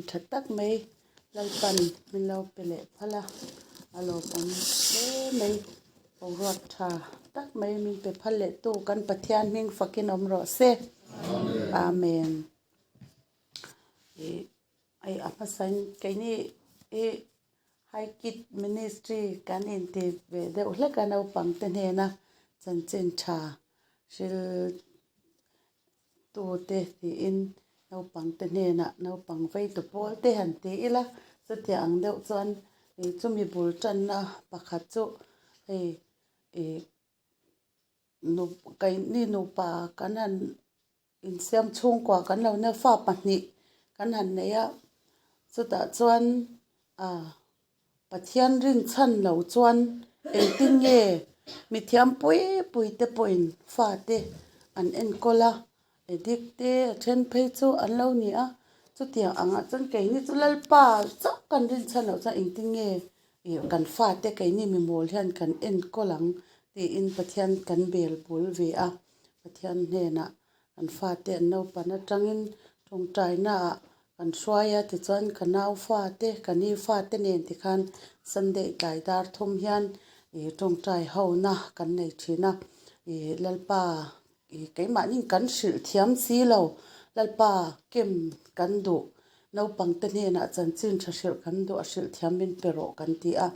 tha tak mai Lalpan min lo pe leh phal a, a lawmawm hle mai. Boruak tha tak mai min pe phal leh tu kan Pathian hming fakin awm rawh se. Amen. Ih hei a hmasain keini ih High Kid Ministry kan inti ve deuh hlek a naupang te hnena chanchin tha hril tute tiin naupang te hnenah naupang vei tu pawl te han ti ila chutiang ang deuh chuan ih chumi bul tanna pakhat chu hei ih nu keini nupa kan han insiam chhungkua kan lo nia fa pahnih kan han nei a chutah chuan ah Pathian rinchhan lo chuan engtin nge mithiam pui pui te pawhin fate an enkawl a, addict te a then phei chu an lo ni a, chutiang angah chuan keini chu Lalpa chauh kan rinchhan loh chuan engtin nge ih kan fate keini mimawl hian kan enkawl ang tiin Pathian kan bel bul ve a, Pathian hnenah kan fate an naupan atangin tawngtainaah Kan hruai a tichuan ka nau fate ka ni fate nen tikhan Sunday tlai dar thum hian ih tawngtai ho na kan nei thin a ih Lalpa ih keimahni kan hrilh thiam si lo Lalpa kem kan duh naupang te hnenah chanchin tha hrilh kan duh a hrilh thiam min pe rawh kan ti a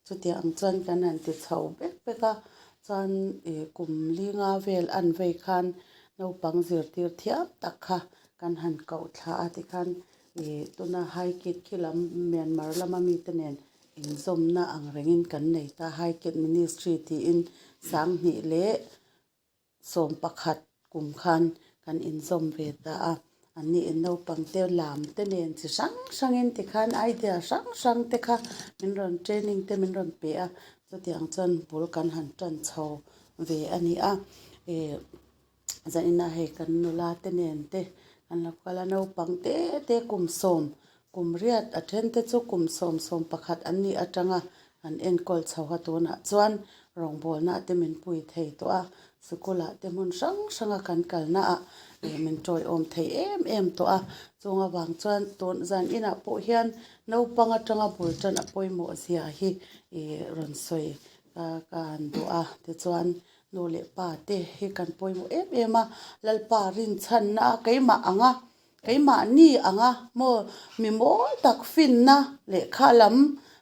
chutiang ang chuan kan han ti chho vek vek a chuan ih kum linga vel an vei khan naupang zirtir thiam tak kha kan han koh thla a tikhan ih tuna high kid khi lam Myanmar lama mite nen inzawmna ang rengin kan nei ta high kid ministry tiin sanghnih leh 11 kum khan kan inzawm ve ta a, an ni in naupang te lam te nen chi hrang hrangin tikhan idea hrang hrang te kha min rawn training te min rawn pe a, chutiang chuan bul kan han tan chho ve a ni a, ih zaninah hei kan nula te nen te an lo kal a, naupang te te kum sawm kum riat a then te chu kum sawm sawm pakhat an nih atanga an enkawl chho a tunah chuan rawngbawlna te min pui thei tawh a, sikulah te hmun hrang hranga kan kalna ah ih min tawiawm thei em em tawh a, chung avang chuan tun zan inah pawh hian naupang atanga bul tan a pawimawh zia hi ih rawn sawi ka ka han duh a tichuan nu leh pa te hi kan pawimawh em em a, Lalpa rinchhanna a keimah ang a. Keimahni anga maw mi mawl tak finna lehkha lam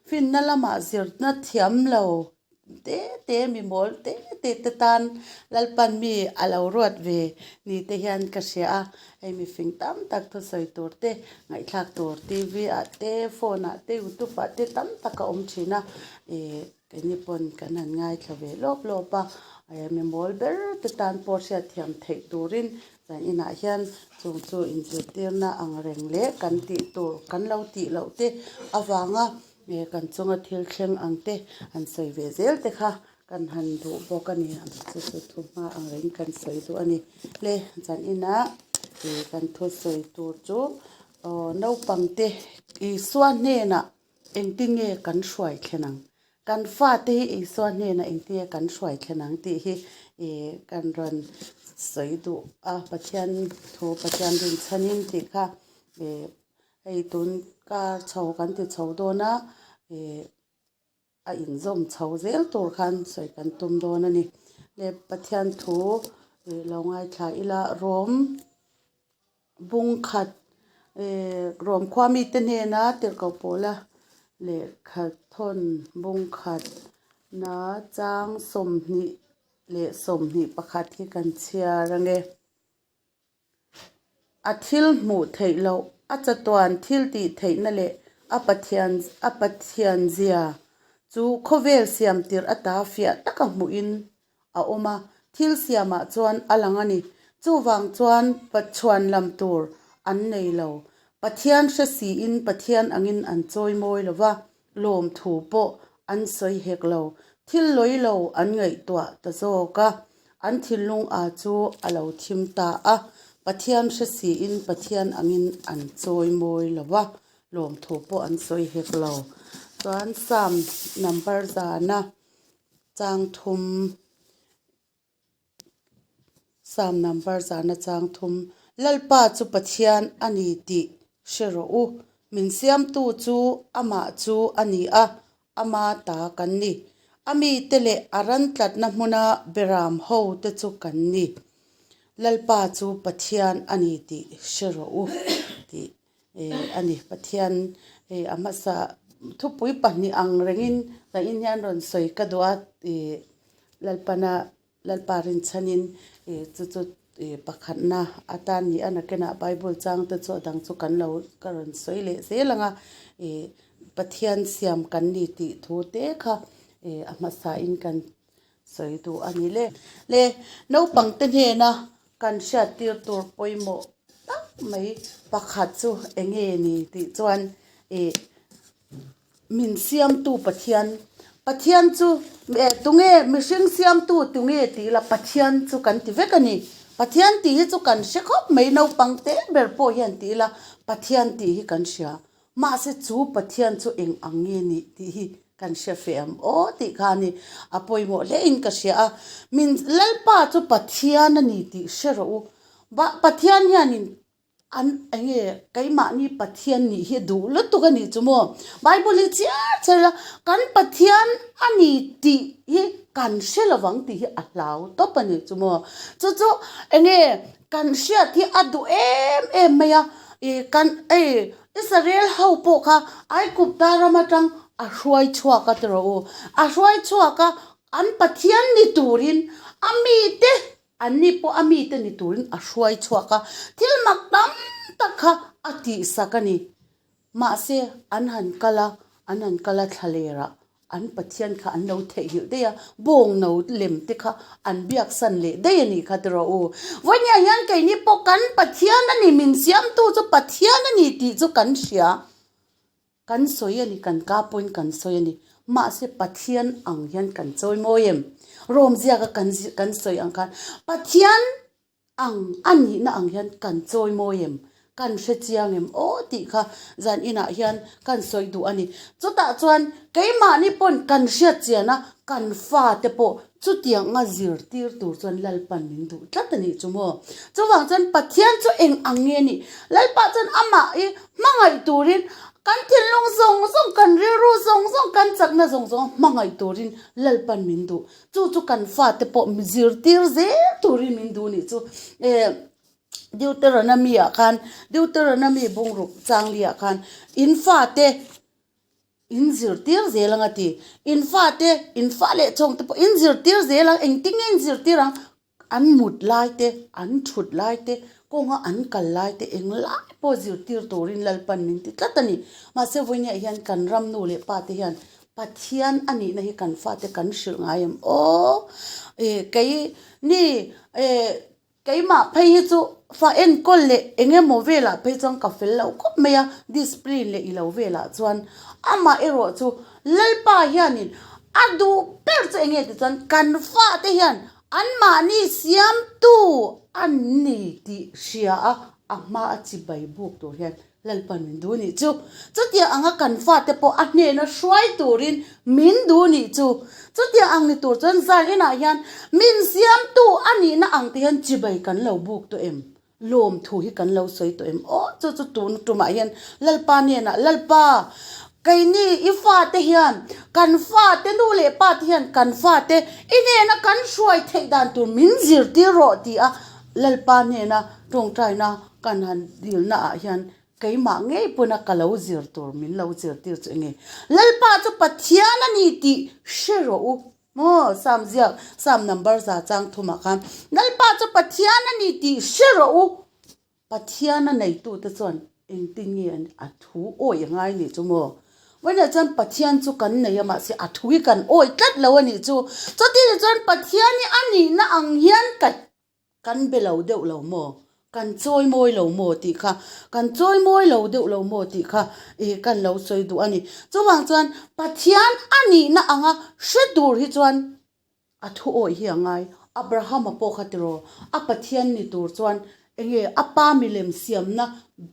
finna lamah zirna thiam lo te te mi mawl te te te tan Lalpan mi a lo ruat ve ni te hian ka hria a, hei mifing tam tak thusawi tur te ngaihthlak tur TV ah te phone ah te youtube ah te tam tak a awm thin a ih keini pawn kan han ngaithla ve lawp lawp a, mi mawl ber te tan pawh hriatthiam theih turin Kan inah hian chung chu inzirtirna ang reng leh kan tih tur kan lo tih loh te avanga kan chunga thil thleng ang te han sawi ve zel te kha kan han duh bawk a ni. Chu chu thu hma ang reng kan sawi duh a ni. Le zan inah kan thu sawi tur chu aw naupang te Isua hnenah engtin nge kan hruai thlen ang? Kan fate hi Isua hnenah engtinge kan hruai thlen ang tih hi ih kan rawn sawi duh a, Pathian thu Pathian rinchhanin tih kha ih hei tun kar chho kan ti chho dawn a, ih a inzawm chho zel tur khan sawi kan tum dawn a ni. Le Pathian thu ih lo ngaithla ila Rom Bungkhat Rom khua mite hnena tirhkoh pawla lehkha thawn bungkhat na chang 20 leh 21 hi kan chhiar ange. A thil hmuh theih loh, a chatuan thil tih theihna leh a Pathian a Pathian zia chu khawvel siam tirh ata fiah taka hmuhin a awm a, thil siamah chuan a lang a ni. Chuvang chuan Patchhuan lam tur an nei lo. Pathian hre siin Pathian angin an chawi mawi lo va, lawmthu pawh an sawi hek lo. Thil lawi lo an ngaihtuah ta zawk a, an thinlung a chu a lo thim ta a. Pathian hre siin Pathian angin an chawi mawi lo va, lawmthu pawh an sawi hek lo. Chuan Psalm number zana Chang thum Psalm number zana chang thum Lalpa chu Pathian a ni tih hre rawh u. Min siamtu chu amah chu a ni a, ama ta kan ni. A mite leh a ran tlatna hmuna beram ho te chu kan ni. Lalpa chu Pathian a ni tih hre rawh u tih a ni. Pathian a hmasa thupui pahnih ang rengin zanin hian rawn sawi ka duh a, Lalpana Lalpa rinchhanin chu chu pakhatna atan ni a, nakinah Bible changte chu a dang chu kan lo ka rawn sawi leh zel ang a, Pathian siam kan ni tih thu te kha a hmasain kan sawi duh a ni le. Le naupangte hnena kan hriattir tur pawimawh tak mai pakhat chu eng nge ni tih chuan Min siamtu Pathian, Pathian chu eh tunge mihring siamtu tunge tih ila Pathian chu kan ti vek a ni. Pathian tih hi chu kan hre khawp mai naupang te ber pawh hian tih ila Pathian tih hi kan hria. Mahse chu Pathian chu eng ang nge nih tih hi kan hre fe ang aw tih kha a ni. A pawimawh hle in ka hria a. Min Lalpa chu Pathian a ni tih hre rawh u. Pathian hianin An enge keimahni Pathian nih hi duh lutuk a nih chu maw? Bible hi chiar chiar ila kan Pathian a ni tih hi kan hre lovang tih hi a hlau tawp a nih chu maw? Chu chu enge kan hriat hi a duh em em mai a, ih kan ei Israel ho pawh kha Aigupta ram atang a hruai chhuak a tiraw u, a hruai chhuak a an Pathian ni turin a mite Anni pawh a mite ni turin a hruai chhuak a, thil mak tam tak kha a tihsak a ni. Mahse, an han kal a, an han kal a thlalerah an Pathian kha an lo theihnghilh daih a, bawngno lem te kha an biaksan leh daih a nih kha tiraw u. Vawinia hian keini pawh kan Pathian a ni, min siamtu chu Pathian a ni tih chu kan hria. Kan sawi a ni, kan ka pawhin kan sawi a ni. Mahse Pathian ang hian kan chawi mawi em? Rom ziaka kan kan sawi ang khan Pathian ang a nihna ang hian kan chawi mawi em? Kan hre chiang em? Aw tih kha zan inah hian kan sawi duh a ni. Chutah chuan keimahni pawn kan hriat chian a, kan fate pawh chutiang anga zirtir tur chuan Lalpan min duh tlat a nih chu maw? Chuvang chuan Pathian chu eng ang nge ni? Lalpa chuan amah hi hmangaih turin kan thinlung zawng zawng, kan rilru zawng zawng, kan chakna zawng zawng hmangaih turin Lalpan min duh. Chu chu kan fate pawh zirtir zel turin min duh nih chu. Eh Deuteronomy ah khan, Deuteronomy bungruk changli ah khan in fate In zirtir zel ang a ti. In fate, in fa leh chawng te pawh in zirtir zel ang, engtin nge in zirtir ang? An mut lai te, an thut lai te, kawnga an kal lai te eng lai pawh zirtir turin Lalpan min ti tlat a ni. Mahse vawinia hian kan ram nu leh pa te hian Pathian a nihna hi kan fate kan hrilh ngai em? Aw, kei ni Keimah phei hi chu fa enkawl leh eng emaw velah phei chuan ka fel loh khawp mai a, discipline leh i lo velah chuan amah erawh chu Lalpa hianin a duh ber chu eng nge ti chuan kan fate hian anmahni siamtu an ni tih hria a, a hma a chibai buk tur hian Lalpa min duh nih chu. Chutiang anga kan fate pawh a hnena hruai turin min duh nih chu. Chutiang ang ni tur chuan zan inah hian min siamtu a nihna ang te hian chibai kan lo buk tawh em? Lawmthu hi kan lo sawi tawh em? Aw chu chu tun tumah hian Lalpa hnenah Lalpa keini i fate hian kan fate nu leh pa te hian kan fate i hnena kan hruai theih dan tur min zirtir rawh ti a Lalpa hnena tawngtaina kan han dilna ah hian keimah ngei pawna ka lo zir tur min lo zirtir chu enge Lalpa chu Pathian a ni tih hre rawh u maw Sam ziak Sam number za chang thumah khan Lalpa chu Pathian a ni tih hre rawh u Pathian a neitute chuan engtin nge an a thu awi a ngai nih chu maw Vawiinah chuan Pathian chu kan nei a mahse a thu hi kan awi tlat lo a nih chu chutih chuan Pathian hi a nihna ang hian ka Kan be lo deuh lo maw? Kan chawi mawi lo maw tih kha, kan chawi mawi lo deuh lo maw tih kha ih kan lo sawi duh a ni. Chuvang chuan Pathian a nihna anga hre tur hi chuan a thu awih hi a ngai. Abrahama pawh kha tiraw, a Pathian ni tur chuan enge a pa milem siamna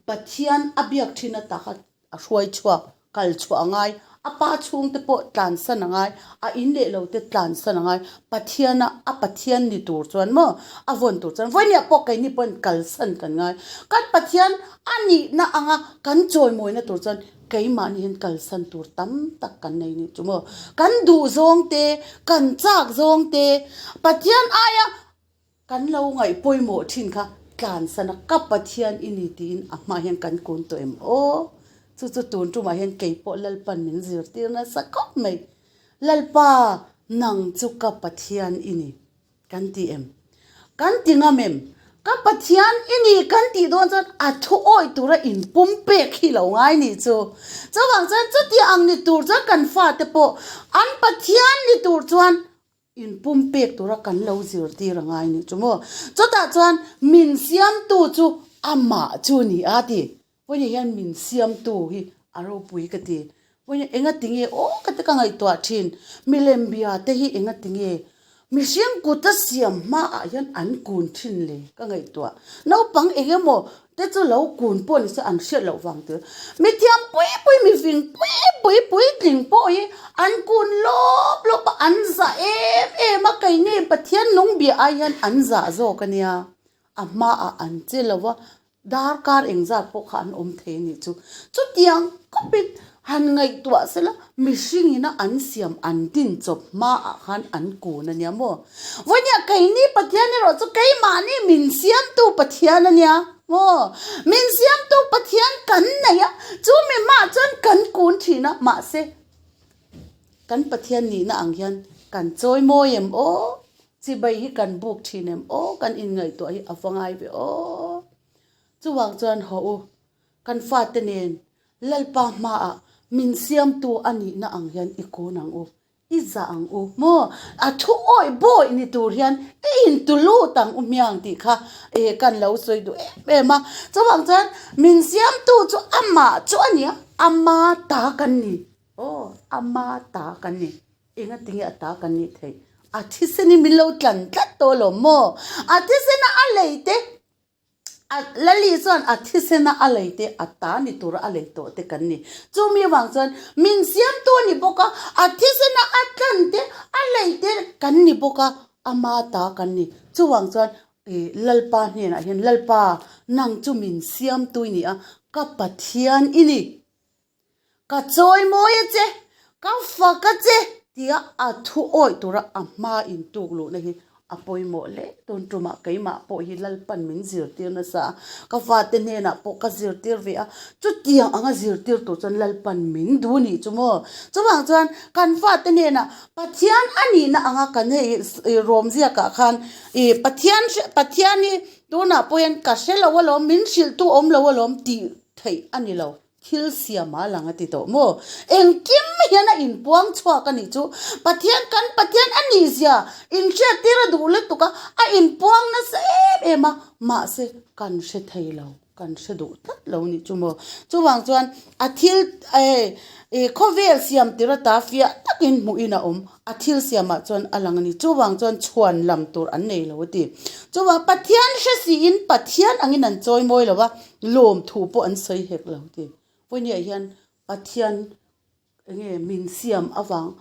Pathian a biak thin ata kha a hruai chhuak, kal chhuah a ngai. A pa chhungte pawh tlansan a ngai, a in leh lo te tlansan a ngai. Pathiana a Pathian ni tur chuan maw a vawn tur chuan vawinia pawh keini pawn kalsan kan ngai. Kan Pathian a nihna anga kan chawimawina tur chuan keimahni hian kalsan tur tam tak kan nei nih chu maw. Kan duh zawng te, kan chak zawng te, Pathian aia Kan lo ngaih pawimawh thin kha tlansana ka Pathian i ni tiin a hma hian kan kun tawh em aw? Chu chu tun tumah hian kei pawh Lalpan min zirtir nasa khawp mai. Lalpa, nang chu ka Pathian i ni kan ti em? Kan ti ngam em? Ka Pathian i ni kan tih dawn chuan a thu awih tura inpum pek hi lo ngai nih chu. Chuvang chuan chuti ang ni tur chuan kan fate pawh an Pathian ni tur chuan Inpum pek tura kan lo zirtir a ngai nih chu maw? Chutah chuan min siamtu chu amah chu a ni a ti. Vawiin hian min siamtu hi a ropui ka ti. Vawiin enga tinge aw ka ti ka ngaihtuah thin. Milem bia te hi enga tinge mihring kuta siam hmaah hian an kun thin le ka ngaihtuah. Naupang eng emaw te chu lo kun pawh ni se an hriat loh vang tir. Mithiam pui pui, mifing pui pui puitling pawh hi an kun lawp lawp a, an zah em em a, keini Pathian nung bia ai hian an zah zawk a nia. A hmaah an che lo va, darkar engzat pawh kha an awm thei a nih chu. Chutiang khawpin Han ngaihtuah sela, mihringina an siam an din chawp hmaah khan an kun a nia maw? Vawinia keini Pathian erawh chu keimahni min siamtu Pathian a nia maw? Min siamtu Pathian kan nei a, chu mi hmaah chuan kan kun thin a, mahse kan Pathian nihna ang hian kan chawi mawi em aw? Chibai hi kan buk thin em aw? Kan inngaihtuah hi a va ngai ve aw? Chuvang chuan haw u, Kan fate nen Lalpa hmaah min siamtu a nihna ang hian i kun ang u, i zah ang u maw? A thu awih bawih ni tur hian i intu lut ang u hmiang tih kha e kan lo sawi duh em em a. Chuvang chuan min siamtu chu amah chu a nia, ama ta kan ni. Aw, ama ta kan ni. Engatinge a ta kan nih theih? A thisen hi min lo tlan tlat tawh alawm maw? A thisena a lei te A Lali chuan a thisena a lei te, a ta ni tura a lei tawh te kan ni. Chumi avang chuan min siamtu a ni bawk a, a thisena a tlan te, a lei te kan ni bawk a, ama ta kan ni. Chuvang chuan ih Lalpa hnenah hian, Lalpa, nang chu min siamtu i ni a, ka Pathian i ni. Ka chawi mawi a che, ka fak a che tia a thu awih tura a hma intuk luhna hi a pawimawh hle. Tun tumah keimah pawh hi Lalpan min zirtir nasa a, ka fate hnenah pawh ka zirtir ve a, chutiang anga zirtir tur chuan Lalpan min duh nih chu maw? Chuvang chuan kan fate hnenah Pathian a nihna anga kan hei rawm ziakah khan ih Pathian Pathian hi tunah pawh hian ka hre lo alawm, min hrilhtu awm lo alawm tih theih a ni lo. Thil siam a lang a ti tawh maw? Engkim hian a inpuang chhuak a nih chu. Pathian kan Pathian a nih zia inhriattir a duh lutuk a, a inpuang nasa em em a, mahse kan hre thei lo, kan hre duh tlat lo nih chu maw? Chuvang chuan a thil eh khawvel siam tir ata fiah takin hmuhin a awm, a thil siamah chuan a lang a ni. Chuvang chuan chhuan lam tur an nei lo a ti. Chuvang Pathian hre siin Pathian angin an chawi mawi lo a, Lawmthu pawh an sawi hek lo ti. Vawinia hian Pathian enge min siam avang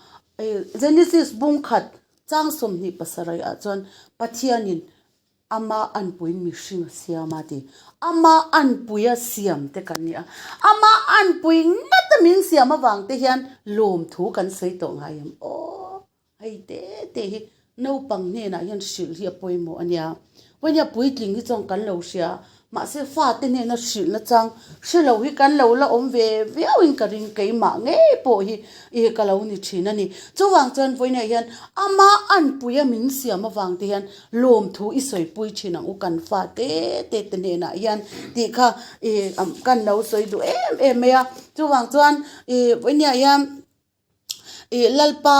Genesis bung khat chang 27 ah chuan Pathianin ama anpuiin mihring a siam a ti. Ama anpuia siam te kan ni a. Ama anpui ngata min siam avang te hian lawmthu kan sawi tawh ngai em aw. Hei te te hi naupang hnenah hian hrilh hi a pawimawh a nia. Vawinia puitling hi chuan kan lo hria a, mahse fate hnena hrilh nachang hre lo hi kan lo la awm ve viauin ka ring keimah ngei pawh hi ih ka lo ni thin a ni. Chuvang chuan vawinia hian ama anpuia min siam avang te hian lawmthu i sawipui thin ang u kan fa te te te hnenah hian tih kha ih kan lo sawi duh em em mai a. Chuvang chuan ih vawinia hian Ih Lalpa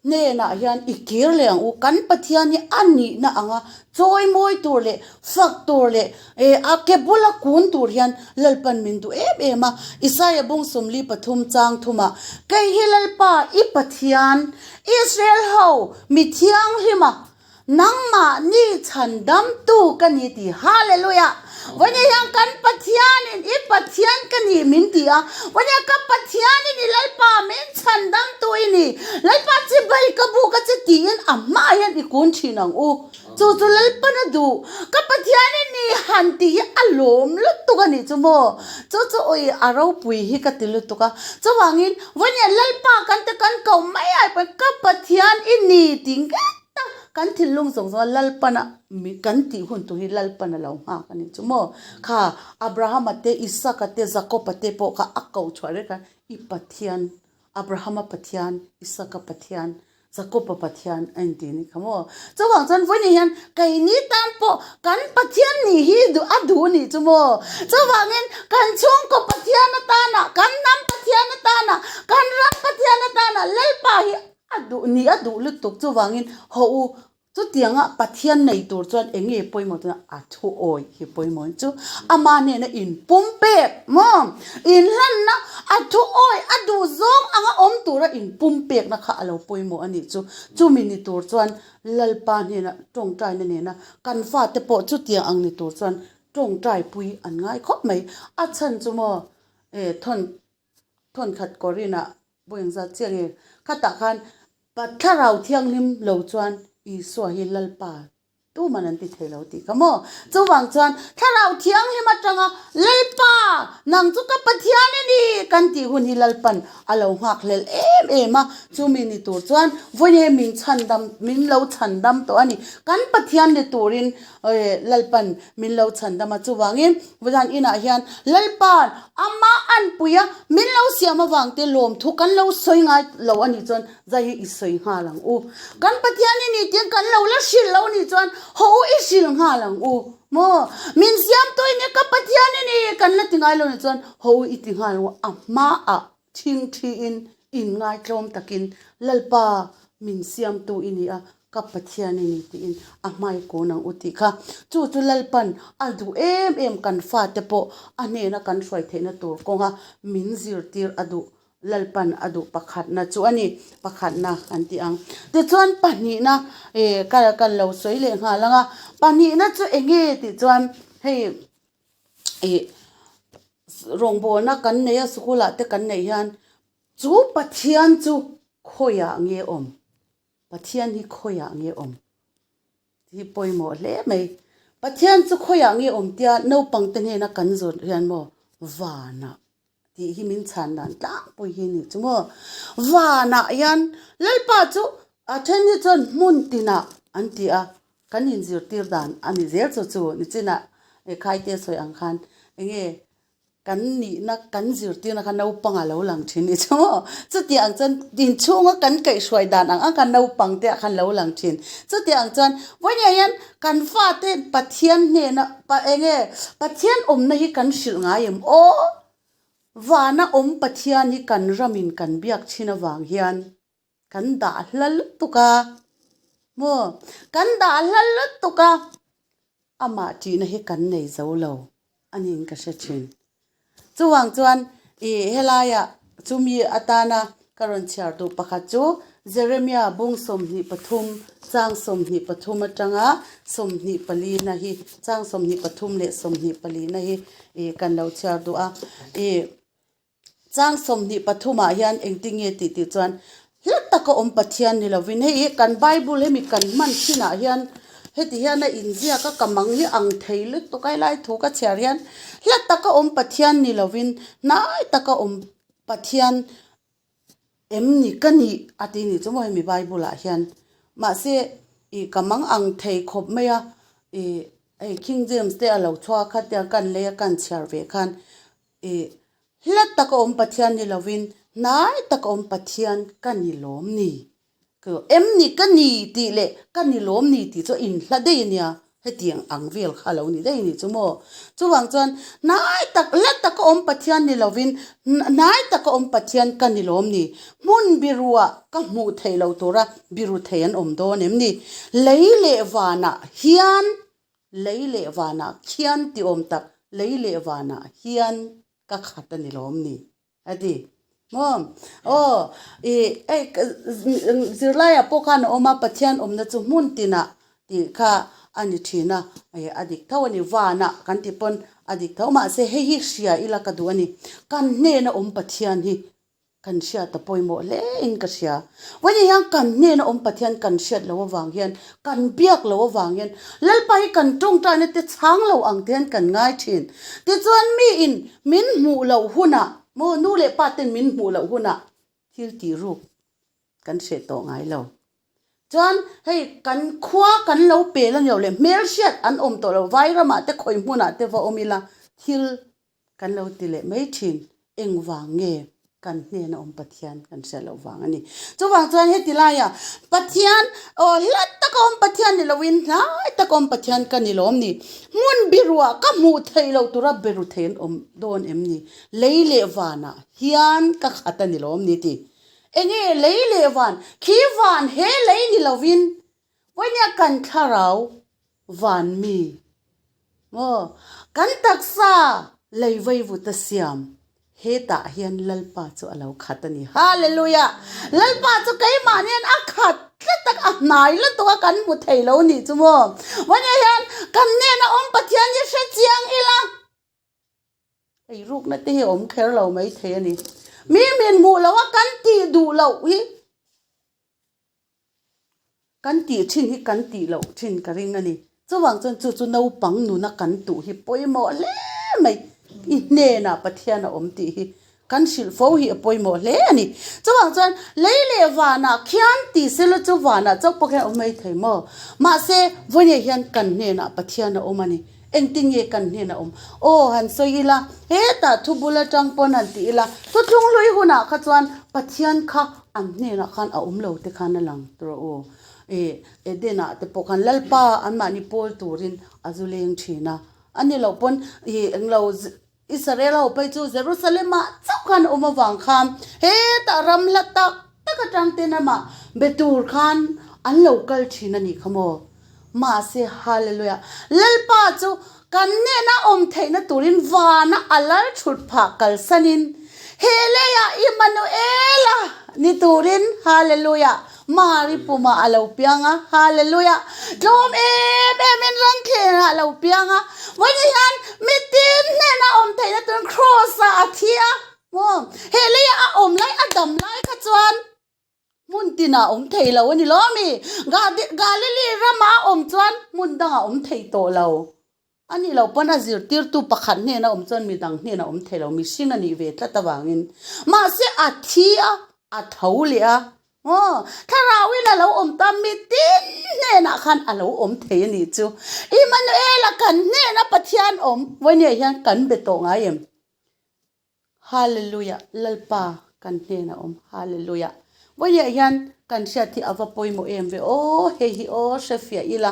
hnenah hian i kir leh ang u, kan Pathian hi a nihna anga chawi mawi tur leh fak tur leh eh a ke bula kun tur hian Lalpan min duh em em a. Isaia bung 43 chang thumah, Kei hi Lalpa i Pathian, Israel ho mi thianghlima. Nangmahni chhandamtu ka ni ti. Hallelujah! Vawinia hian kan Pathianin i Pathian ka ni min ti a. Vawinia ka Pathianin i Lalpa min chhandamtu i ni. Lalpa chibai ka buk a che tiin a hmaah hian i kun thin ang u. Chu chu Lalpan a duh. Ka Pathian i ni han tih hi a lawm lutuk a nih chu maw? Chu chu awi a ropui hi ka ti lutuk a. Chuvangin vawinia Lalpa kan te kan koh mai ai pawhin ka Pathian i ni ti ngei ta kan thinlung zawng zawng a Lalpana kan tih hun tur hi Lalpan a lo nghak a nih chu maw? Kha Abrahama te, Isaka te, Jakoba te pawh kha a koh chhuah reng khan i Pathian, Abrahama Pathian, Isaka Pathian, Jakoba Pathian a inti a nih kha maw? Chuvang chuan vawiin hian keini tan pawh kan Pathian nih hi a duh a nih chu maw? Chuvangin kan chhungkaw Pathian atana, kan hnam Pathian atana, kan ram Pathian atana Lalpa hi A duh ni a duh lutuk chuvangin haw u, chutianga Pathian nei tur chuan eng nge pawimawh chuan a thu awi hi pawimawh chu ama hnena in pum pek maw? Inhlanna a thu awi a duh zawng anga awm tura in pum pekna kha a lo pawimawh a nih chu. Chumi ni tur chuan Lalpa hnena tawngtaina nena kan fate pawh chutiang ang ni tur chuan tawngtaipui an ngai khawp mai. A chhan chu maw thawn Thawnkhat Korinah pawh engzat chiah nge? Khatah khan Thlarau Thianghlim lo chuan Isua hi Lalpa tuman an ti thei lo tih kha maw? Chuvang chuan Thlarau Thianghlim atanga Lalpa, nang chu ka Pathian i ni kan tih hun hi Lalpan a lo nghak hlel em em a. Chumi ni tur chuan vawiin min chhandam, min lo chhandam tawh a ni. Kan Pathian ni turin Lalpan min lo chhandam a, chuvangin Vawiin inah hian Lalpa'n amah anpui a, min lo siam avang te lawmthu kan lo sawi ngai lo a nih chuan zai hi i sawi nghal ang u. Kan Pathian i nih tiin kan lo la hrilh lo a nih chuan haw u i hrilh nghal ang u maw? Min siamtu i nia ka Pathian i ni kan la ti ngai lo a nih chuan haw u i ti nghal ang u. A hmaah thingthiin inngaithlawm takin Lalpa min siamtu i ni a, Ka Pathian i ni tiin a hmai kun ang u tih kha. Chu chu Lalpan a duh em em kan fate pawh a hnena kan hruai theihna tur kawnga min zirtir a duh Lalpan a duh pakhatna chu a ni. Pakhatna kan ti ang. Tichuan pahnihna eh ka kan lo sawi leh nghal ang a. Pahnihna chu eng nge tih chuan hei ih rawngbawlna kan nei a sikul ah te kan neih hian chu Pathian chu khawiah nge awm? Pathian hi khawiah nge awm? Tih hi pawimawh hle mai. Pathian chu khawiah nge awm tia naupangte hnena kan zawt hian maw vanah tih hi min chhan dan tlangpui hi a nih chu maw. Vanah hian Lalpa chu a then hi chuan hmun tinah an ti a, kan inzirtir dan a ni zel chu chu nichinah Khaite sawi ang khan enge Kan nihna kan zirtirna kha naupang a lo lang thin i chu maw? Chutiang chuan inchhunga kan kaihhruai dan ang ang kha naupang te ah khan lo lang thin. Chutiang chuan vawiin hian kan fate Pathian hnena eng nge Pathian awmna hi kan hrilh ngai em aw? Vana awm Pathian hi kan ramin kan biak thin avang hian kan dah hla lutuk a maw? Kan dah hla lutuk a. Amah tihna hi kan nei zo lo a niin ka hre thin. Chuvang chuan ih helaiah chumi atana ka rawn chhiar duh pakhat chu Jeremia bung 23 chang 23 atanga 24 na hi chang 23 leh 24 na hi ih kan lo chhiar duh a. Ih Chang 23 ah hian engtin nge tih tih chuan hla taka awm Pathian ni lovin hei hi kan Bible hemi kan hman thinah hian heti hian a inziak a ka mang hi ang thei lutuk a helai thu ka chhiar hian hla taka awm Pathian ni lovin hnai taka awm Pathian em ni ka nih a ti ni chu maw hemi Bible ah hian mahse ih ka mang ang thei khawp mai a ih hei King James te a lo chhuak a khatia kan lei a kan chhiar ve khan Ih, hla taka awm Pathian ni lovin hnai taka awm Pathian ka ni lawm ni? Em ni ka ni tih leh ka ni lawm ni tih chu a inhla daih a nia, hetiang ang vel kha a lo ni daih a ni chu maw? Chuvang chuan hnai tak, hla taka awm Pathian ni lovin hnai taka awm Pathian ka ni lawm ni? Hmun biruah ka hmuh theih loh tura biru thei an awm dawn em ni? Lei leh vanah hian Lei leh vanah khian ti awm tak, lei leh vanah hian ka khat a ni lawm ni? A ti. Maw? Aw, i, hei, zirlaiah pawh khan a awm a, Pathian awmna chu hmun tinah. Tih kha a ni thin a, a dik tho a ni. Vanah kan tih pawn a dik tho. Mahse hei hi hria ila ka duh a ni. Kan hnena awm Pathian hi kan hriat a pawimawh hle in ka hria. Vawiin hian kan hnena awm Pathian kan hriat loh avang hian, kan biak loh avang hian Lalpa hi kan tawngtaina te chhang lo ang te hian kan ngai thin. Tichuan miin min hmuh loh hunah maw nu leh pa ten min hmuh loh hunah thil tih ruk kan hreh tawh ngai lo. Chuan hei kan khua kan lo pel a ni lo leh hmelhriat an awm tawh lo, vai ramah te khawi hmunah te va awm ila thil kan lo ti leh mai thin. Engvang nge kan hnena awm Pathian kan hriat loh vang a ni. Chuvang chuan heti laia Pathian aw hla taka awm Pathian ni loin hnai taka awm Pathian ka ni lawm ni. Hmun biruah ka hmuh theih loh tura beru thei an awm dawn em ni? Lei leh vanah hian ka khat a ni lawm ni tih. Enge lei leh van, khi van he lei ni lovin vawinia kan thlarau van mi maw kan taksa lei vaivut a siam hetah hian Lalpa chu a lo khat a ni. Hallelujah! Lalpa chu keimah hian a khat tlat a, a hnai lutuk a kan hmu thei lo nih chu maw. Vawinia hian kan hnena awm Pathian hi hre chiang ila. Eirukna te hi a awm kher lo mai thei a ni. Mi min hmuh loh a kan tih duh loh hi kan tih thin hi kan tih loh thin ka ring a ni. Chuvang chuan chu chu naupang nuna kan tuh hi pawimawh hle mai. I hnenah Pathian a awm tih hi Kan hrilh fo hi a pawimawh hle a ni. Chuvang chuan lei leh vanah khian ti sela chu vanah chauh pawh khian a awm mai thei maw? Mahse, vawinia hian kan hnenah Pathian a awm a ni. Engtin nge kan hnenah a awm? Aw, han sawi ila, hetah thu bul atang pawn han ti ila, thuthlung hlui hunah kha chuan Pathian kha an hnenah khan a awm lo te khan a lang tur a aw. Eh, Eden-ah te pawh khan Lalpa anmahni pawl turin a zu leng thin a. A ni loh pawn ih englo Israel ho phei chu Jerusalem ah chauh khan awm avang khan hetah ram hla tak tak atang ten amah be tur khan an lo kal thin a nih kha maw. Mahse Hallelujah! Lalpa chu kan hnena awm theihna turin vana a lal thut phah kalsanin he leiah Immanuela ni turin Hallelujah! Mari pumah a lo piang a, Hallelujah! Tlawm em em in rangthleng ah a lo piang a, vawiin hian mitin hnenah awm theihna turin Kraws ah a thi a, maw? He leiah a awm lai, a dam lai kha chuan hmun tinah a awm thei lo a ni lo ami? Galilee ramah a awm chuan hmun dangah a awm thei tawh lo. A nih loh pawn a zirtirtu pakhat hnena awm chuan midang hnena awm thei lo, mihring a nih ve tlat avangin. Mahse a thi a, a tho leh a, aw, thlarauin a lo awm ta, mitin hnenah khan a lo awm thei a nih chu. Immanuela kan hnena Pathian awm, vawinia hian kan be tawh ngai em? Hallelujah, Lalpa kan hnenah awm, Hallelujah. Vawiah hian kan hriat hi a va pawimawh em ve aw, hei hi aw hre fiah ila.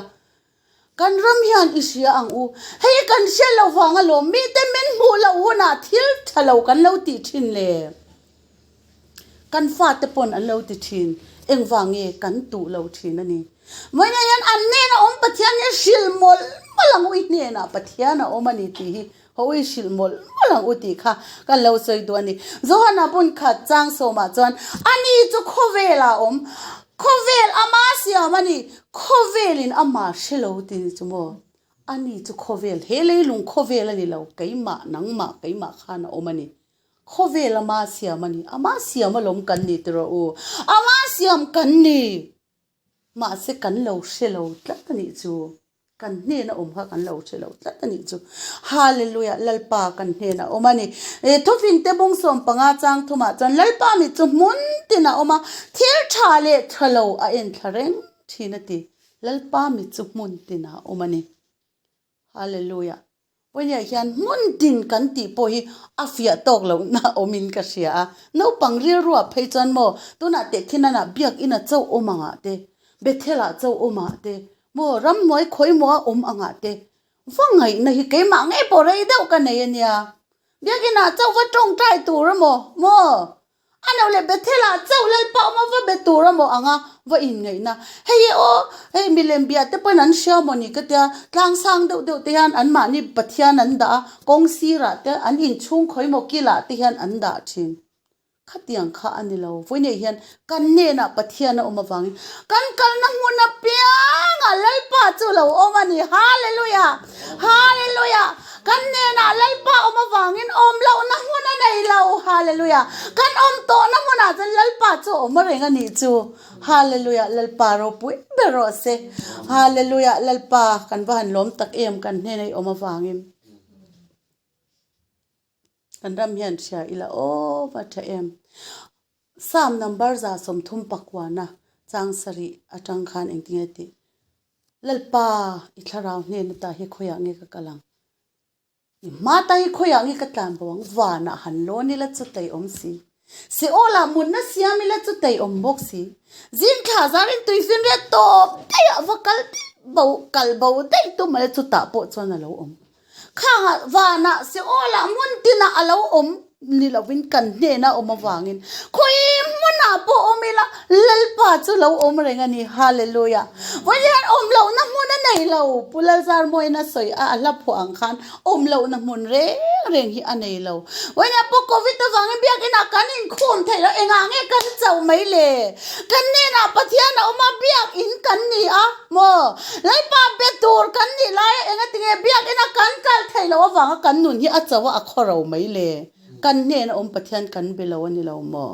Kan ram hian i hria ang u, hei kan hriat loh vang alawm, mite min hmuh loh hunah thil tha lo kan lo tih thin le. Kan fate pawn an lo ti thin, engvang nge kan tuh lo thin a ni. Vawiinah hian an hnenah awm Pathian hi hrilh mawlh mawlh ang u, i hnenah Pathian a awm a ni tih hi haw i hrilh mawlh mawlh ang u tih kha kan lo sawi duh a ni. Johana bun khat chang sawmah chuan ani chu khawvelah a awm, khawvel ama siam a ni, khawvelin ama hre lo ti ni chu maw? Ani chu khawvel, he leilung khawvel a ni lo, keimah, nangmah, keimah khan a awm a ni. Khawvel ama siam a ni. Ama siam alawm kan ni tiraw u. Ama siam kan ni. Mahse kan lo hre lo tlat a nih chu. Kan hnena awm kha kan lo hre lo tlat a nih chu. Hallelujah Lalpa kan hnena awm a ni. E thufingte bung 15 chang thumah chuan Lalpa mit chu hmun tin a awm a, thil tha leh tha lo a en thla reng thin a ti. Lalpa mit chu hmun tinah a awm a ni. Hallelujah. Vawiah hian hmun tin kan tih pawh hi a fiah tawk lohna awmin ka hria a. Naupang rilruah phei chuan maw tunah tehkhinanah biakina chauh awm angah te, Bethelah chauh awm ah te, maw ramhnuai khawimaw a awm angah te va ngaihna hi keimah ngei pawh rei deuh ka nei a nia. Biakinah chauh va tawngtai tur emaw maw A no leh Bethel-ah chauh Lalpa awm a va be tur a maw ang a, va inngaihna. Hei hi aw, hei milem bia te pawhin an hria maw ni ka tia, tlang sang deuh deuh te hian anmahni Pathian an dah a, kawng sirah te, an inchhung khawi maw kilah te hian an dah thin. Khatiang kha a ni lo. Vawiinei hian kan hnenah Pathian a awm avangin kan kalna hmun apiangah Lalpa. Lalpa chu lo awm a ni. Hallelujah! Hallelujah! Kan hnenah Lalpa awm avangin awm lohna hmun a nei lo. Hallelujah! Kan awm tawhna hmunah chuan Lalpa chu a awm reng a nih chu. Hallelujah! Lalpa ropui ber rawh se. Hallelujah! Lalpa kan va han lawm tak em kan hnena i awm avangin. Kan ram hian hria ila aw va tha em. Psalm number 130 chang sarih atang khan engtinge tih. Lalpa i thlarau hnen ata hi khawiah nge ka kal ang? I hma ta hi khawiah nge ka tlan bo ang? Vanah han lawn ila chu tei awm si. Seolah munna siam ila chu tei awm bawk si. Zing thla zarin tuifinriat tawp daih ah va kal daih bo kal bo daih tum ale chutah pawh chuan a lo awm. Khangah vanah Seolah hmun tinah a lo awm ni lovin kan hnena awm avangin khawi hmunah pawh awm ila Lalpa chu lo awm reng a ni. Hallelujah! Vawi hian awm lohna hmun a nei lo. Pu Lalzarmawiin a sawi a, a hla phuah ang khan awm lohna hmun reng reng hi a nei lo. Vawiinah pawh Covid avangin biakinah kan inkhawm theih lo, engah nge kan chauh mai le? Kan hnenah Pathian a awm a, biakin kan ni a maw? Lalpa be tur kan nih laia engatinge biakina kan kal theih loh avanga kan nun hi a chauh a, a khaw ro mai le? Kan hnena awm Pathian kan be lo a ni lo maw?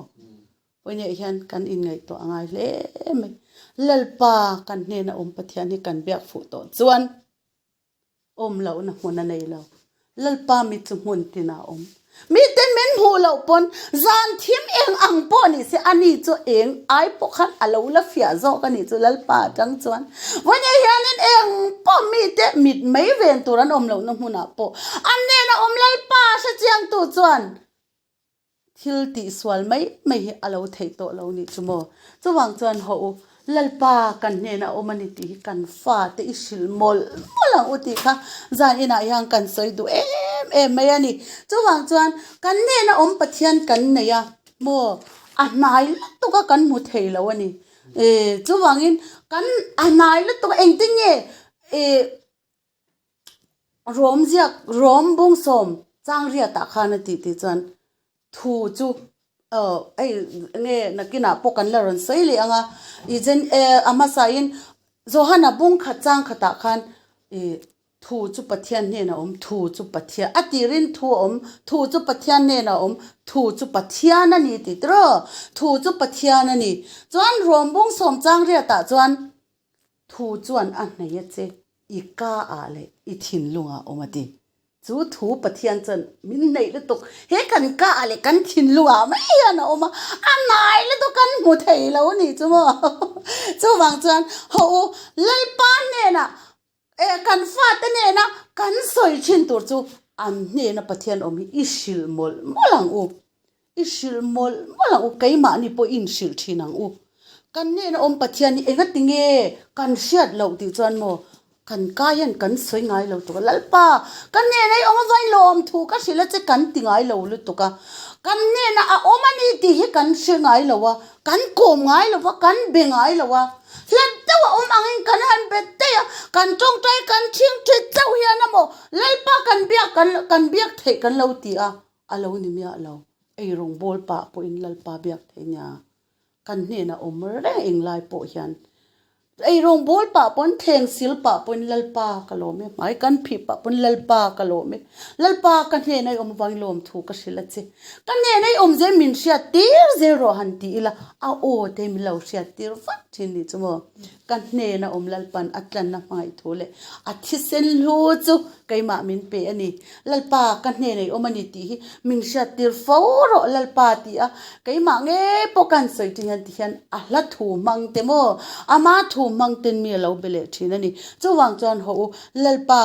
Vawiinah hian kan inngaihtuah a ngai hle mai. Lalpa kan hnena awm Pathian hi kan biak fuh tawh chuan Awm lohna hmun a nei lo. Lalpa mi chu hmun tinah a awm. Miten min hmuh loh pawn zan thim eng ang pawh ni se ani chu eng ai pawh khan a lo la fiah zawk a nih chu Lalpa atang chuan. Vawiin hianin eng pawh mite mit mai ven tur an awm lohna hmunah pawh an hnena awm Lalpa hrechiangtu chuan Thil tih sual mai mai hi a lo theih tawh lo nih chu maw? Chuvang chuan haw u, Lalpa kan hnenah awm a ni tih hi kan fate i hrilh mawlh mawlh ang u tih kha zan inah hian kan sawi duh em em mai a ni. Chuvang chuan kan hnena awm Pathian kan nei a maw? A hnai lutuk a kan hmu thei lo a ni. Chuvangin kan a hnai lutuk a engtin nge Rom ziak Rom bawngsawm changriatah khan a tih tih chuan thu chu aw hei enge nakinah pawh kan la rawn sawi leh ang a i jen eh a hmasain Johana bung khat chang khatah khan ih thu chu Pathian hnenah a awm thu chu Pathian a tirin thu a awm thu chu Pathian hnenah a awm thu chu Pathian a ni tih tiraw thu chu Pathian a ni chuan Rom bawngsawm changriatah chuan Thu chuan a hneih a che, i ka ah leh i thinlungah awm a ti. Chu thu Pathian chuan min hneih lutuk, he kan ka ah leh kan thinlungah mai hian a awm a, a nai lutuk kan hmu thei lo a nih chu maw. Chuvang chuan haw u, Lalpa hnenah eh kan fate nena kan sawi thin tur chu an hnena Pathian awm hi i hrilh mawlh mawlh ang u. I hrilh mawlh mawlh ang u, keimahni pawh i inhrilh thin ang u. Kan hnena awm Pathian hi engati nge kan hriat loh tih chuan maw kan kai hian kan sawi ngai lo tuk a, Lalpa ka hnena i awm avain lawm thu ka hrilh a che kan ti ngai lo lutuk a, kan hnena a awm a ni tih hi kan hre ngai lo a, kan kawm ngai lo va, kan be ngai lo a, hlat deuh a awm angin kan han be daih a, kan tawngtai kan thingthi chauh hian a maw Lalpa kan biak kan biak theih kan lo ti a, A lo ni miah lo, ei rawngbawl pah pawhin Lalpa biak theih nia, kan hnenah awm reng englai pawh hian ei rawngbawl pah pawn thleng sil pah pawhin Lalpa ka lawm e, hmai kan phih pah pawn Lalpa ka lawm e, Lalpa ka hnena i awm avangin lawmthu ka hrilh a che, ka hnena i awm zel min hriat tir zel rawh han ti ila a aw te min lo hriat tir vat thin nih chu maw. Ka hnena awm Lalpan a tlanna hmangaih thu leh a thisen hlu chu keimah min pe a ni. Lalpa ka hnena i awm a ni tih hi min hriattir fo rawh Lalpa ti a, keimah ngei pawh ka han sawi thin hian ti hian a hla thu hmang te maw ama thu hmang ten mi a lo be leh thin a ni. Chuvang chuan haw u Lalpa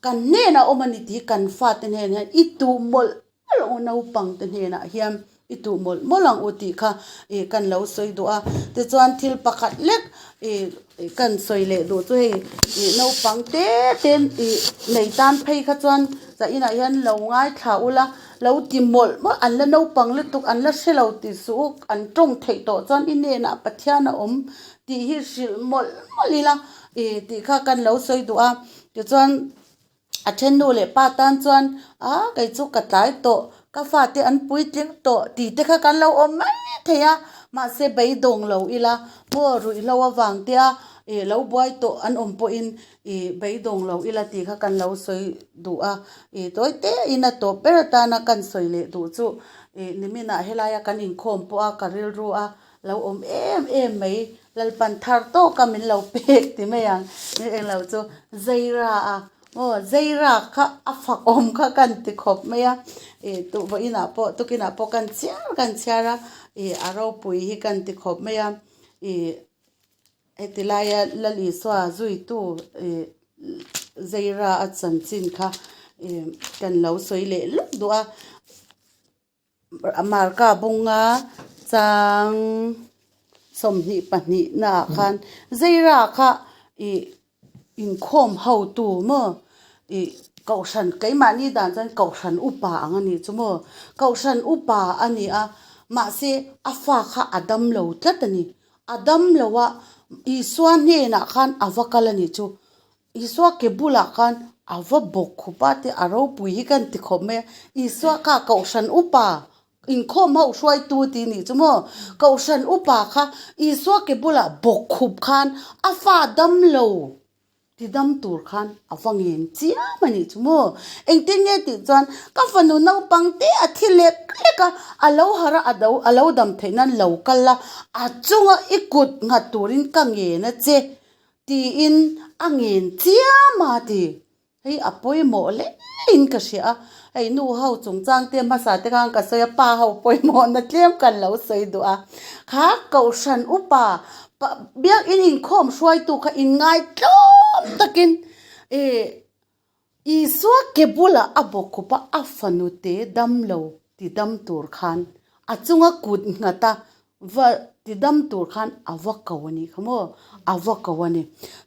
ka hnena awm a ni tih hi kan fate hnenah hian i tuh mawlh mawlh ang u naupang te hnenah hian i tuh mawlh mawlh ang u tih kha ih kan lo sawi duh a tichuan thil pakhat lek ih kan sawi leh duh chu hei ih naupang te te ih nei tan phei kha chuan zah inah hian lo ngaithla ula lo ti mawlh mawlh an la naupang lutuk an la hre lo tih suh u an tawng theih tawh chuan i hnenah Pathian a awm tih hi hrilh mawlh mawlh ila ih tih kha kan lo sawi duh a tichuan. A then nu leh pa tan chuan a kei chu ka tlai tawh ka fate an puitling tawh tih te kha kan lo awm mai thei a mahse beidawng lo ila maw ruihhlo avang te a. Ih lo buai tawh an awm pawhin ih beidawng lo ila tih kha kan lo sawi duh a. Ih tawi te in a tawp ber atana kan sawi leh duh chu ih niminah helaia kan inkhawm pawh a ka rilru a lo awm em em mai Lalpan thar tawka min lo pek ti mai ang ni englo chu Zaira a aw Zaira kha a fak awm kha kan ti khawp mai a ih tuh vawiinah pawh tukinah pawh kan chhiar kan chhiar a ih a ropui hi kan ti khawp mai a ih heti laia Lal Isua zuitu ih Zaira a chanchin kha ih kan lo sawi leh lawk duh a. Marka bunga chang 22 naah khan Zaira kha ih inkhawm hotu maw ih kohhran keimahni dan chuan kohhran upa ang a nih chu maw kohhran upa a ni a mahse a fa kha a dam lo tlat a ni a dam lo a Isua hnenah khan a va kal a nih chu. Isua ke bulah khan a va bawk khup a te a ropui hi kan ti khawp mai a, Isua kha Kohhran upa inkhawm ho hruaitu tih nih chu maw? Kohhran upa kha Isua ke bulah bawk khup khan a fa dam lo ti dam tur khan a va ngen chiam a nih chu maw? Engtin nge tih chuan ka fanu naupang te a thi lek lek a, a lo harh a a lo dam theih nan lo kal a, a chunga i kut nghat turin ka ngen a che. Tiin a ngen chiam a ti. Hei a pawimawh hle in ka hria a, hei nu ho chungchang te hmasa te khan ka sawi a, pa ho pawimawhna tlem kan lo sawi duh a. Kha Kohhran upa biakin inkhawm hruaitu kha inngai tlawm takin ih Isua ke bulah a bawkkhup a, a fanu te dam lo ti dam tur khan a chunga kut nghat a va ti dam tur khan a va ko a nih kha maw, a va ko a ni.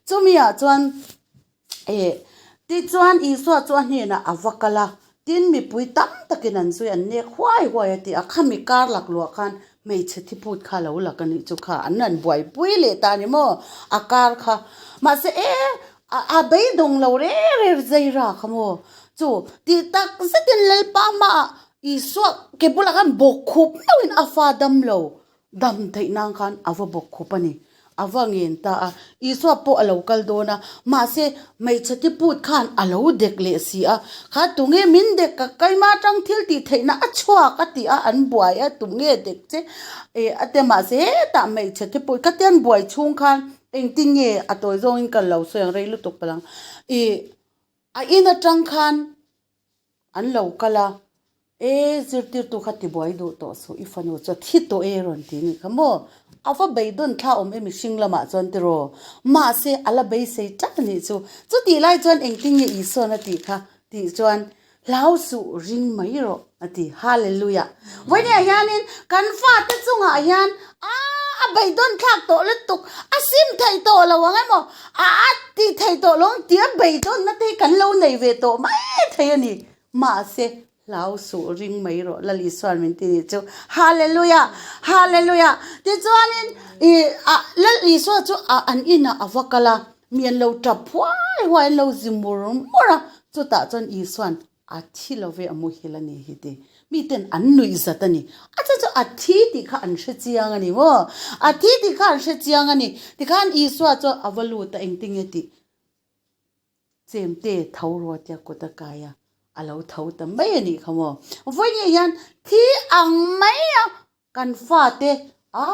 Chumi ah chuan eh tichuan Isua chu a hnenah a va kal a, tin mipui tam takin an zui an nek huai huai a ti a, khami kar lak luah khan hmeichhe thiput kha lo lak a nih chu kha an rawn buaipui leh ta a ni maw, a kar kha. Mahse e A beidawng lo rêr rêr zai ra kha maw? Chu tih tak zetin Lalpa hmaah Isua ke bulah khan bawk khup meuhin a fa dam lo dam theih nan khan a va bawk khup a ni. A va ngen ta a, Isua pawh a lo kal dawn a, mahse hmeichhe ti put khan a lo dek leh si a, kha tunge min dek ka keima atang thil tih theihna a chhuak a ti a, an buai a tunge dek che a ti a, mahse hetah hmeichhe ti put khatian buai chhung khan Engtin nge a tawi zawngin ka lo sawi ang rei lutuk palh ang. Ih a in atang khan an lo kal a, e zirtirtu kha tibuai duh tawh suh i fanu chu a thi tawh e rawn ti nih kha maw. A va beidawn thla awm e mihring lamah chuan tiraw. Mahse a la beisei ṭat a nih chu. Chutih lai chuan engtin nge Isuan a tih kha tih chuan Hlau suh ring mai rawh a ti. Hallelujah! Vawinia hianin kan fate chungah hian aaa a beidawn thlak tawh lutuk, a sim thei tawh lo ang emaw, a a ti thei tawh lo ang tia beidawnna te hi kan lo nei ve tawh mai thei a ni. Mahse, hlau suh ring mai rawh Lal Isuan min ti nih chu. Hallelujah! Hallelujah! Tichuanin ih a Lal Isua chu a an inah a va kal a, Mi an lo tap huai huai, an lo zi mur mur a, chutah chuan Isuan a thi lo ve a muhil a ni hi ti. Miten an nuih zat a ni. A chu chu a thi tih kha an hre chiang a ni maw? A thi tih kha an hre chiang a ni. Tikhan Isua chu a va lut a, engtinge tih chemte tho rawh tia kut a kai a, a lo tho ta mai a nih kha maw? Vawiin hian thi ang mai a Kan fate a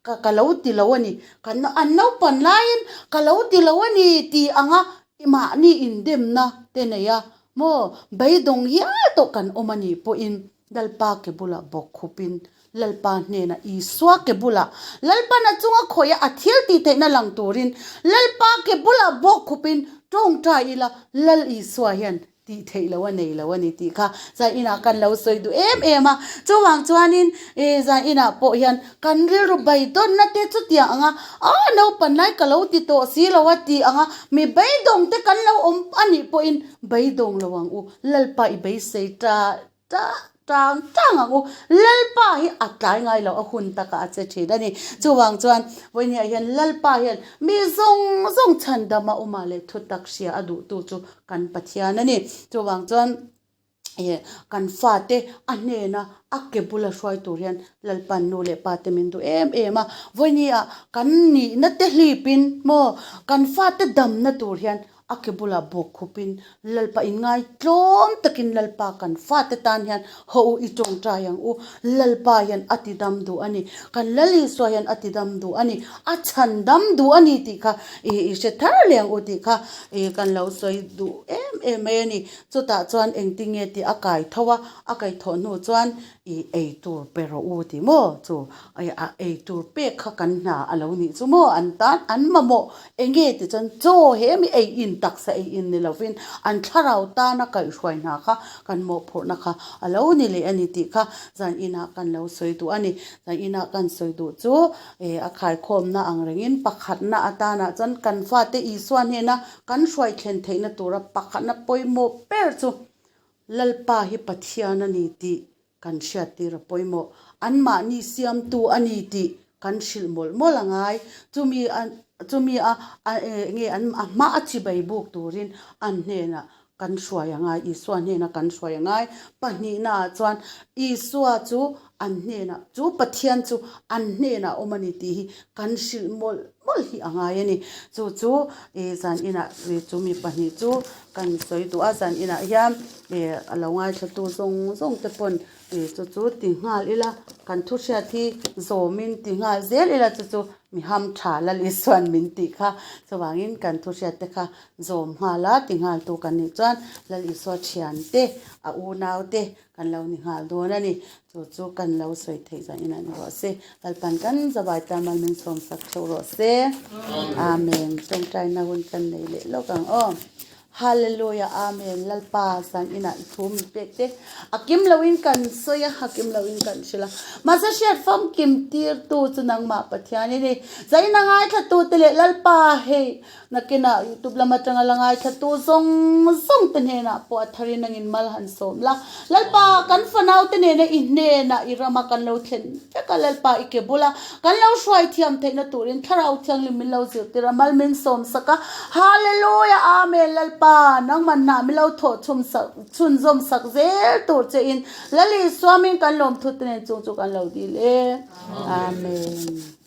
ka ka lo ti lo a ni, kan an naupan laiin ka lo ti lo a ni tih anga mahni indemna te nei a maw beidawng hial tawh kan awm a nih pawhin Lalpa ke bulah bawk khupin Lalpa hnenah Isua ke bulah Lalpan a chunga khawih a a thil tih theihna lang turin Lalpa ke bulah bawk khupin tawngtai ila Lal Isua hian Tih theih loh a nei lo a ni tih kha zan inah kan lo sawi duh em em a. Chuvang chuanin eh zan inah pawh hian kan rilru beidawnna te chutiang anga ah naupan lai ka lo ti tawh si lo a tih anga mi beidawng te kan lo awm a nih pawhin beidawng lo ang u. Lalpa i beisei ta ta tang tang ang u. Lalpa hi a tlai ngai lo, a hun takah a che thin a ni. Chuvang chuan vawinia hian Lalpa hian mi zawng zawng chhandama awmah leh thutak hria a duhtu chu kan Pathian a ni. Chuvang chuan. Ih kan fate a hnena a ke bula hruai tur hian Lalpan nu leh pa te min duh em em a, vawinia kan nihna te hlipin maw kan fate damna tur hian a ke bulah bawk khupin Lalpa inngai tlawm takin Lalpa kan fate tan hian haw u i tawngtai ang u, Lalpa hian a ti dam duh a ni, kan Lal Isua hian a ti dam duh a ni, a chhan dam duh a ni tih kha ih i hre thar leh ang u tih kha ih kan lo sawi duh em em mai a ni. Chutah chuan engtinge tih a kai tho a, a kai thawh hnu chuan i ei tur pe rawh u ti maw? Chu a ei tur pek kha kan hna a lo nih chu maw? An tan an mamawh enge ti chuan chaw he mi ei in taksa ei in ni lovin an thlarau tana kaihhruai hna kha kan mawhphurhna kha a lo ni leh a ni tih kha zan inah kan lo sawi duh a ni. Zan inah kan sawi duh chu a khaikhawmna ang rengin pakhatna atanah chuan kan fate Isua hnena Kan hruai thlen theihna tura pakhatna pawimawh ber chu Lalpa hi Pathian a ni tih kan hriattir a pawimawh. Anmahni siamtu a ni tih kan hrilh mawlh mawlh a ngai. Chumi a chumi a nge an a hma a chibai buk turin an hnenah kan hruai a ngai, Isua hnenah kan hruai a ngai. Pahnihnaah chuan Isua chu an hnenah, chu Pathian chu an hnenah a awm a ni tih hi kan hrilh mawlh mawlh hi a ngai a ni. Chu chu ih zan inah ih chu mi pahnih chu kan sawi duh a, zan inah hian ih a lo ngaithlatu zawng zawng te pawn ih chu chu ti nghal ila, kan thu hriat hi zawmin ti nghal zel ila chu chu mi ham tha Lal Isuan min tih kha. Chuvangin kan thu hriat te kha zawm nghal a, ti nghal tu kan nih chuan Lal Isua thian te, a unau te Kan lo ni nghal dawn a ni. Chu chu kan lo sawi theih zan inah ni rawh se. Lalpan kan zavai ta mal min sawm sak theuh rawh se. Amen. Tawngtaina hun kan nei leh lawk ang aw. Hallelujah Amen Lalpa zan inah i thu min pek te a kim loin kan sawi a, a kim loin kan hrilh a. Mahse hriat famkim tirtu chu nangmah Pathian i ni. Zan ina ngaithla te leh Lalpa hei Nakinah YouTube lam atanga la ngaithlatu zawng zawng te hnenah pawh a tharin nangin mal han sawm la. Lalpa, kan fanaute nena i hnenah i rama kan lo thlen vek a, Lalpa i ke bula kan lo hruai thiam theihna turin Thlarau Thianghlim min lo zirtir a, mal min sawm sak a. Hallelujah! Amen! Lalpa, nangman hna min lo thawh chhum sak, chhunzawm sak zel tur che in Lal Isua min kan lawmthut te nen chung chu kan lo dil e. Amen.